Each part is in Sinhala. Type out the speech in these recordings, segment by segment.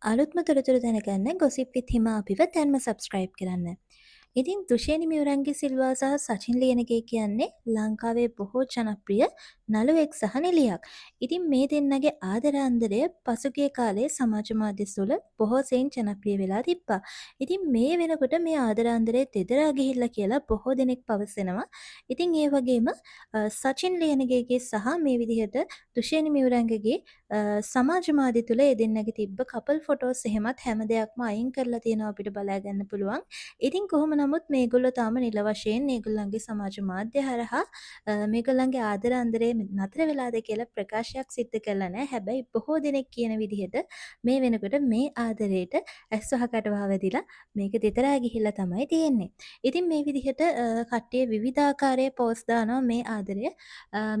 අලුත්ම තොරතුරු දැනගන්න ගොසිප් විත් හිමා අපිව දැන්ම සබ්ස්ක්‍රයිබ් කරන්න. ඉතින් දුෂේනි මියුරන්ගේ සිල්වා සහ සචින් ලියනගේ කියන්නේ ලංකාවේ බොහෝ ජනප්‍රිය නළුවෙක් සහ නිළියක්. ඉතින් මේ දෙන්නගේ ආදරාන්දරය පසුගිය කාලේ සමාජ මාධ්‍ය තුළ බොහෝ සෙයින් ජනප්‍රිය වෙලා තිබ්බා. ඉතින් මේ වෙනකොට මේ ආදරාන්දරය දෙදරා ගිහිල්ලා කියලා බොහෝ දෙනෙක් පවසනවා. ඉතින් ඒ වගේම සචින් ලියනගේගේ සහ මේ විදිහට දුෂේනි මියුරංගගේ සමාජ මාධ්‍ය තුළ ඒ දෙන්නගේ තිබ්බ කපල් ෆොටෝස් එහෙමත් හැම දෙයක්ම අයින් කරලා තියෙනවා අපිට බලා ගන්න පුළුවන්. ඉතින් කොහොම නමුත් මේගොල්ලෝ තාම නිල වශයෙන් ඒගොල්ලන්ගේ සමාජ මාධ්‍ය හරහා මේගොල්ලන්ගේ ආදර අන්දරේ නතර වෙලාද කියලා ප්‍රකාශයක් සිද්ධ කරලා නැහැ. හැබැයි බොහෝ දෙනෙක් කියන විදිහට මේ වෙනකොට මේ ආදරේට ඇස් වහ කට වහ වැදිලා මේක දෙතරා ගිහිල්ලා තමයි තියෙන්නේ. ඉතින් මේ විදිහට කට්ටිය විවිධාකාරයේ පෝස්ට් දානවා මේ ආදරය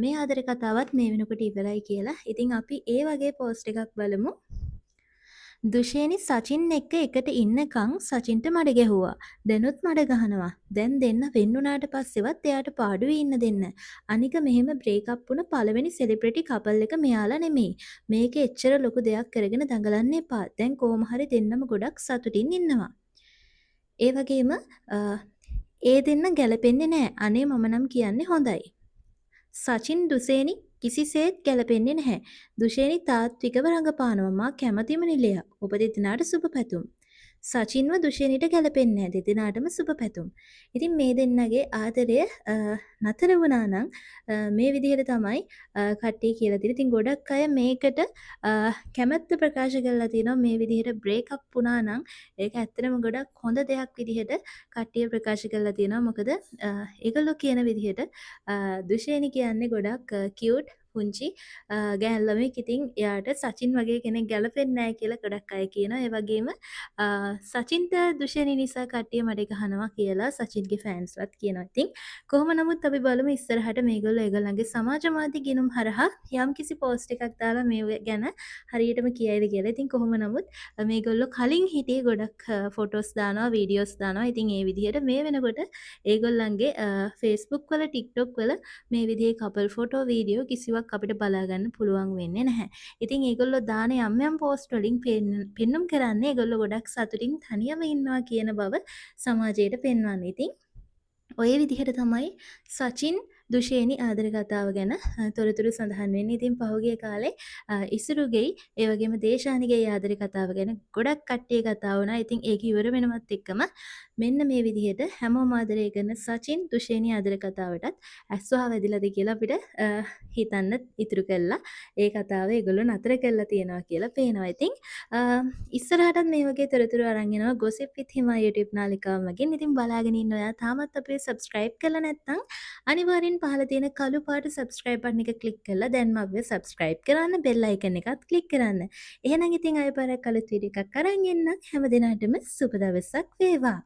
මේ ආදර කතාවත් මේ වෙනකොට ඉවරයි කියලා. ඉතින් අපි ඒ වගේ පෝස්ට් එකක් බලමු. දුෂේනි සචින් එක්ක එකට ඉන්නකං සචින්ට මඩ ගැහුවා. දැනුත් මඩ ගහනවා. දැන් දෙන්න වෙන් වුණාට පස්සෙවත් එයාට පාඩුවේ ඉන්න දෙන්න. අනික මෙහෙම බ්‍රේක් අප් වුණ පළවෙනි සෙලිබ්‍රිටි කපල් එක මෙයාලා නෙමෙයි. මේක එච්චර ලොකු දෙයක් කරගෙන දඟලන්න එපා. දැන් කොහොම හරි දෙන්නම ගොඩක් සතුටින් ඉන්නවා. ඒ වගේම ඒ දෙන්න ගැලපෙන්නේ නෑ. අනේ මම නම් කියන්නේ හොඳයි. සචින් දුසේනි කිසිසේත් ගැලපෙන්නේ නැහැ. දුෂේනි තාත්විකව රඟපානවා. මා කැමතිම නිලයක්. ඔබ දෙදෙනාට සුබ පැතුම්. සචින්ව දුෂේනිට ගැලපෙන්නේ නැහැ. දෙදෙනාටම සුබ පැතුම්. ඉතින් මේ දෙන්නගේ ආදරය නතර වුණා නම් මේ විදිහට තමයි කට්ටිය කියලා තියෙන්නේ. ඉතින් ගොඩක් අය මේකට කැමැත්ත ප්‍රකාශ කරලා තියෙනවා. මේ විදිහට බ්‍රේක් අප් වුණා නම් ඒක ඇත්තටම ගොඩක් හොඳ දෙයක් විදිහට කට්ටිය ප්‍රකාශ කරලා තියෙනවා. මොකද ඒගොල්ලෝ කියන විදිහට දුෂේනි කියන්නේ ගොඩක් කියුට් පුංචි ගෑන් ළමයෙක්. ඉතින් එයාට සචින් වගේ කෙනෙක් ගැලපෙන්නේ නැහැ කියලා ගොඩක් අය කියනවා. ඒ වගේම සචින්ට දුෂේනි නිසා කට්ටිය මඩ ගහනවා කියලා සචින්ගේ ෆෑන්ස්ලත් කියනවා. ඉතින් කොහොම නමුත් අපි බලමු ඉස්සරහට මේගොල්ලෝ ඒගොල්ලන්ගේ සමාජ මාධ්‍ය ගිණුම් හරහා යම්කිසි පෝස්ට් එකක් දාලා මේ ගැන හරියටම කියයිද කියලා. ඉතින් කොහොම නමුත් මේගොල්ලෝ කලින් හිටියේ ගොඩක් ෆොටෝස් දානවා, වීඩියෝස් දානවා. ඉතින් ඒ විදිහට මේ වෙනකොට ඒගොල්ලන්ගේ Facebook වල, TikTok වල මේ විදිහේ කපල් ෆොටෝ, වීඩියෝ කිසිවක් අපිට බලා ගන්න පුළුවන් වෙන්නේ නැහැ. ඉතින් ඒගොල්ලෝ දාන යම් යම් පෝස්ට් වලින් පෙන්නුම් කරන්නේ ඒගොල්ලෝ ගොඩක් සතුටින් තනියම ඉන්නවා කියන බව සමාජයට පෙන්වන්න. ඉතින් ඔය විදිහට තමයි සචින් දුෂේනි ආදර කතාව ගැන තොරතුරු සඳහන් වෙන්නේ. ඉතින් පහුගිය කාලේ ඉසුරුගෙයි ඒ වගේම දේශානිගේ ආදර කතාව ගැන ගොඩක් කට්ටිය කතා වුණා. ඉතින් ඒක ඉවර වෙනවත් එක්කම මෙන්න මේ විදිහට හැමෝම ආදරය කරන සචින් දුෂේනි ආදර කතාවටත් ඇස් වහ වැදිලාද කියලා අපිට හිතන්න ඉතුරු කළා. ඒ කතාව ඒගොල්ලෝ නතර කරලා තියෙනවා කියලා පේනවා. ඉතින් ඉස්සරහටත් මේ වගේ තොරතුරු අරන් එනවා ගොසිප් විත් හිමා YouTube නාලිකාව මගින්. ඉතින් බලාගෙන ඉන්න ඔයා තාමත් අපේ සබ්ස්ක්‍රයිබ් කරලා නැත්නම් අනිවාර්යෙන් පහළ තියෙන කළු පාට සබ්ස්ක්‍රයිබ් බටන් එක ක්ලික් කරලා දැන්ම අපිව සබ්ස්ක්‍රයිබ් කරන්න, බෙල් අයිකන් එකත් ක්ලික් කරන්න. එහෙනම් ඉතින් ආයෙ පාරක් අලුත් වීඩියෝ එකක් අරන් එන්නම්. හැම දිනකටම සුබ දවසක් වේවා.